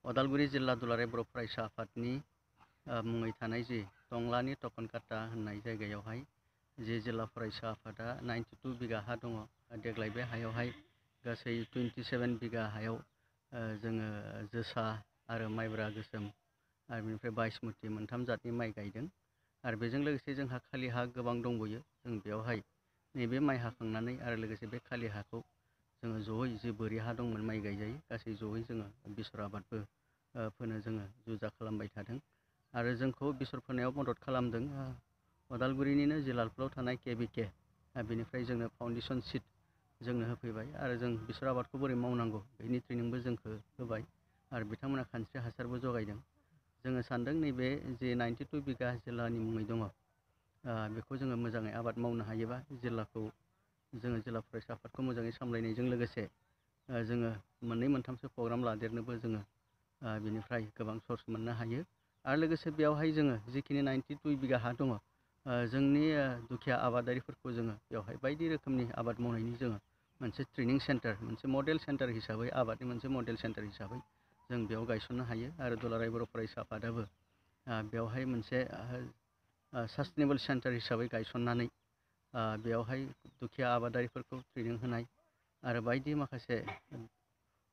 उदालगुरि जिल्ला दुलाराय बर' फरायसा आफादनि मुङै थानाय जि टंलानि टकनकाटा होननाय जायगायावहाय जि जिल्ला फरायसा आफादा 92 बिगा हा दङ। देग्लाय बे हायावहाय गासै 27 बिगा हायाव जोङो जोसा आरो माइब्रा गोसोम आरो बेनिफ्राय बायसमुथि मोनथाम जातनि माइ गायदों। आरो बेजों लोगोसे जोंहा खालि हा गोबां दंबावो। जों बेवहाय नैबे माइ हाखांनानै आरो लोगोसे बे खालि हाखौ जोङो जयै जि बोरि हा दंमोन माइ गायजायो गासै जयै जोङो बेसर आबादबो फोनो जोङो जुजा खालामबाय थादों। आरो जोंखौ बेसर फोनायाव मदद खालामदों उदालगुरिनिनो जिलालपुराव थानाय केबिके बेनिफ्राय जोंनो फाउन्डेसन सिट जोंनो होफैबाय आरो जों बेसर आबादखौ बोरै मावनांगौ बेनि ट्रेनिंबो जोंखौ होबाय आरो बिथांमोना खानस्रि हासारबो जगायदों। जोङो सानदों नैबे जे 92 बिगा जिल्लानि मुङै दङ बेखौ जोङो मोजाङै आबाद मावनो हायोबा जिल्लाखौ जोङो जिल्ला फरायसा आफादखौ मोजाङै सामलायनायजों लोगोसे जोङो मोननै मोनथामसो प्रग्राम लादेरनोबो जोङो बिनिफ्राय गोबां सर्स मोननो हायो। आरो लोगोसे बेयावहाय जोङो जिखिनि 92 बिगा हा दङ जोंनि दुखिया आबादारिफोरखौ जोङो बेवहाय बायदि रोखोमनि आबाद मावनायनि जोङो मोनसे ट्रेनिं सेन्टार मोनसे मडेल सेन्टार हिसाबै आबादनि मोनसे मडेल सेन्टार हिसाबै जों बेयाव गायसननो हायो। आरो दुलाराय बर' फरायसा आफादाबो बेवहाय मोनसे सास्टेनेबल सेन्टार हिसाबै गायसननानै बेवहाय दुखिया आबादारिफोरखौ ट्रेनिं होनाय आरो बायदि माखासे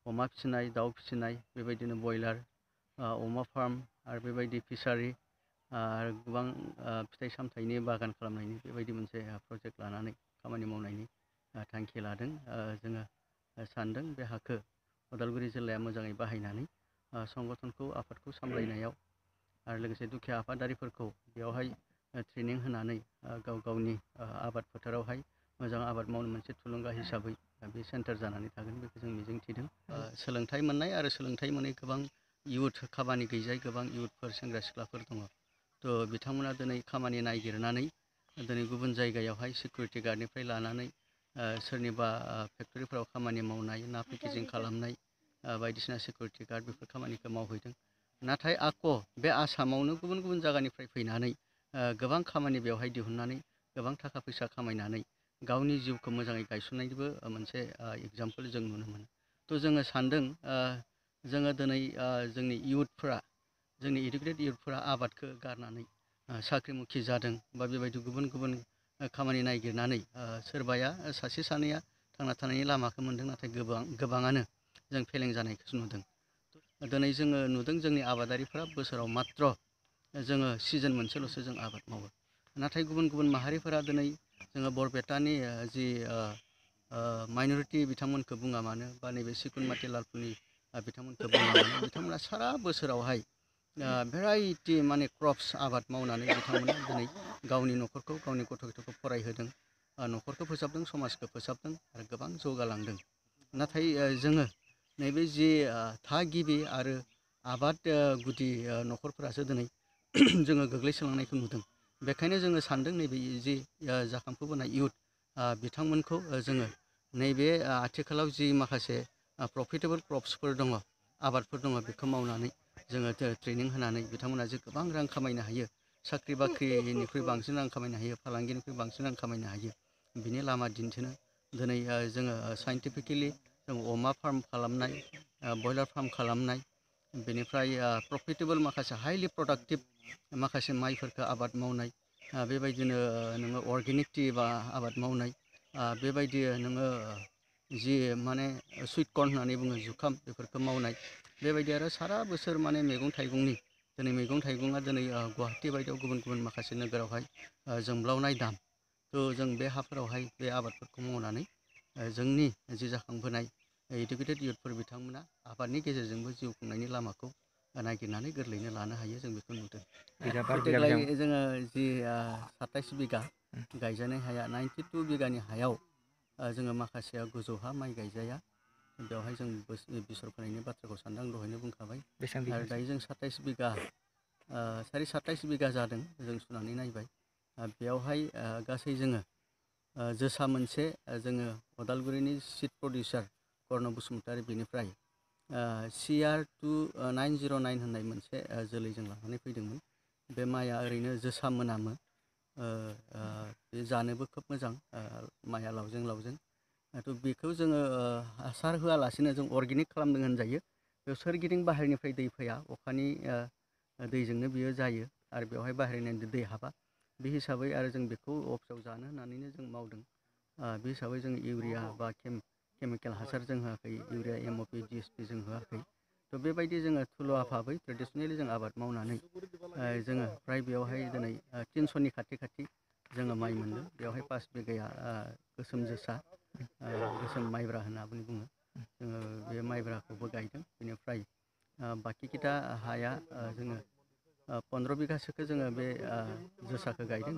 अमा फिसिनाय दाउ फिसिनाय बेबायदिनो बयलार अमा फार्म आरो बेबायदि फिसारि आरो गोबां फिथाइ सामथाइनि बागान खालामनायनि बेबायदि मोनसे प्रजेक्ट लानानै खामानि मावनायनि थांखि लादों। जोङो सानदों बे हाखौ उदालगुरि जिल्लाया मोजाङै बाहायनानै संगठनखौ आफादखौ सामलायनायाव आरो लोगोसे दुखिया आफादारिफोरखौ बेवहाय ट्रेनिं होनानै गाव गावनि आबाद फोथारावहाय मोजां आबाद मावनो मोनसे थुलुंगा हिसाबै बे सेन्टार जानानै थागोन बेखौ जों मिजिंथिदों। सोलोंथाइ मोननाय आरो सोलोंथाइ मोनै गोबां इयुथ खामानि गैजायै गोबां इयुथफोर सेंग्रा सिख्लाफोर दङ। थ' बिथांमोना दिनै खामानि नागिरनानै दिनै गुबुन जायगायावहाय सिकिउरिटि गार्डनिफ्राय लानानै सोरनिबा फेक्टरिफोराव खामानि मावनाय ना पेकेजिं खालामनाय बायदिसिना सिकिउरिटि गार्ड बेफोर खामानिखौ मावहैदों। नाथाय बे आसामावनो गुबुन गुबुन जायगानिफ्राय फैनानै गोबां खामानि बेवहाय दिहुननानै गोबां थाखा फैसा खामायनानै गावनि जिउखौ मोजाङै गायसननायनिबो मोनसे एगजामपोल जों नुनो मोनो। थ' जोङो सानदों जोङो दिनै जोंनि इयुथफ्रा जोंनि इडुकेटेड इयुथफोरा आबादखौ गारनानै साख्रिमुखि जादों बा बेबायदि गुबुन गुबुन खामानि नागिरनानै सोरबाया सासे सानैया थांना थानायनि लामाखौ मोनदों। नाथाय गोबाङानो जों फेलें जानायखौ नुदों। दिनै जोङो नुदों जोंनि आबादारिफ्रा बोसोराव मात्र जोङो सिजोन मोनसेल'सो जों आबाद मावो। नाथाय गुबुन गुबुन माहारिफोरा दिनै जोङो बरपेटानि जि माइन'रिटि बिथांमोनखौ बुङा मानो बा नैबे सिकुन माथि लालपुनि बिथांमोनखौ बुङा मानो बिथांमोना सारा बोसोरावहाय भेराइटि माने क्रप्स आबाद मावनानै बिथांमोना दिनै गावनि न'खरखौ गावनि गथ' गथायखौ फरायहोदों, न'खरखौ फोसाबदों, समाजखौ फोसाबदों आरो गोबां जौगालांदों। नाथाय जोङो नैबे जि थागिबि आरो आबाद गुदि न'खरफोरासो दिनै जोङो गोग्लैसोलांनायखौ नुदों। बेखायनो जोङो सानदों नैबे जि जाखांफुबोनाय इयुथ बिथांमोनखौ जोङो नैबे आथिखालाव जि माखासे प्रफिटेबोल क्रप्सफोर दङ आबादफोर दङ बेखौ मावनानै जोङो ट्रेनिं होनानै बिथांमोना जे गोबां रां खामायनो हायो, साख्रि बाख्रिनिख्रुइ बांसिन रां खामायनो हायो, फालांगिनिख्रुइ बांसिन रां खामायनो हायो, बिनि लामा दिन्थिनो दिनै जोङो साइन्टिफिकेलि जों अमा फार्म खालामनाय, बयलार फार्म खालामनाय, बेनिफ्राय प्रफिटेबोल माखासे हाइलि प्रडाक्टिभ माखासे माइफोरखौ आबाद मावनाय, बेबायदिनो नोङो अर्गेनिक टि बा आबाद मावनाय, बेबायदि नोङो जि माने सुइट कर्न होननानै बुङो जुखाम बेफोरखौ मावनाय, बेबायदि आरो सारा बोसोर माने मैगं थाइगंनि दिनै मैगं थाइगङा दिनै गुवाहाटि बायदियाव गुबुन गुबुन माखासे नोगोरावहाय जोंब्लावनाय दाम। थ' जों बे हाफोरावहाय बे आबादफोरखौ मावनानै जोंनि जि जाखांबोनाय इडुकेटेड इयुथफोर बिथांमोना आबादनि गेजेरजोंबो जिउ खुंनायनि लामाखौ नागिरनानै गोरलैयैनो लानो हायो जों बेखौ नुदों। देग्लाय जोङो जि 27 बिगा गायजानाय हाया 92 बिगानि हायाव जोङो माखासेया गोजौ हा माइ गायजाया, बेवहाय जों बेसर फोनायनि बाथ्राखौ सानदों आं दहायनो बुंखाबाय। आरो दायो जों 27 बिगा साराय 27 बिगा जादों जों सुनानै नायबाय। बेयावहाय गासै जोङो जोसा मोनसे जोङो उदालगुरिनि सिड प्रडिउसार कर्ण बसुमतारी बेनिफ्राय CR2909 होननाय मोनसे जोलै जों लानानै फैदोंमोन। बे माइआ ओरैनो जोसा मोनामो, बे जानोबो खोब मोजां, माइआ लावजें लावजें। थ' बेखौ जोङो हासार होआलासिनो जों अर्गेनिक खालामदों होनजायो। बेयाव सोरगिदिं बाहेरनिफ्राय दै फैया, अखानि दैजोंनो बियो जायो आरो बेवहाय बाहेरनि दै हाबा। बे हिसाबै आरो जों बेखौ अफिसाव जानो होननानैनो जों मावदों। बे हिसाबै जों इउरिया बा केमिकेल हासार जों होआखै, इउरिया MOP DSP जों होआखै। थ' बेबायदि जोङो थुलुहा भाबै ट्रेडिसनेलि जों आबाद मावनानै जोङो फ्राय बेवहाय दिनै 300नि खाथि जोङो माइ मोनदों। बेवहाय 5 बिगाया गोसोम जोसा, गोसोम माइब्रा होननानै बुङो। जोङो बे माइब्राखौबो गायदों। बेनिफ्राय बाखिखिथा हाया जोङो 15 बिगासोखौ जोङो बे जोसाखौ गायदों।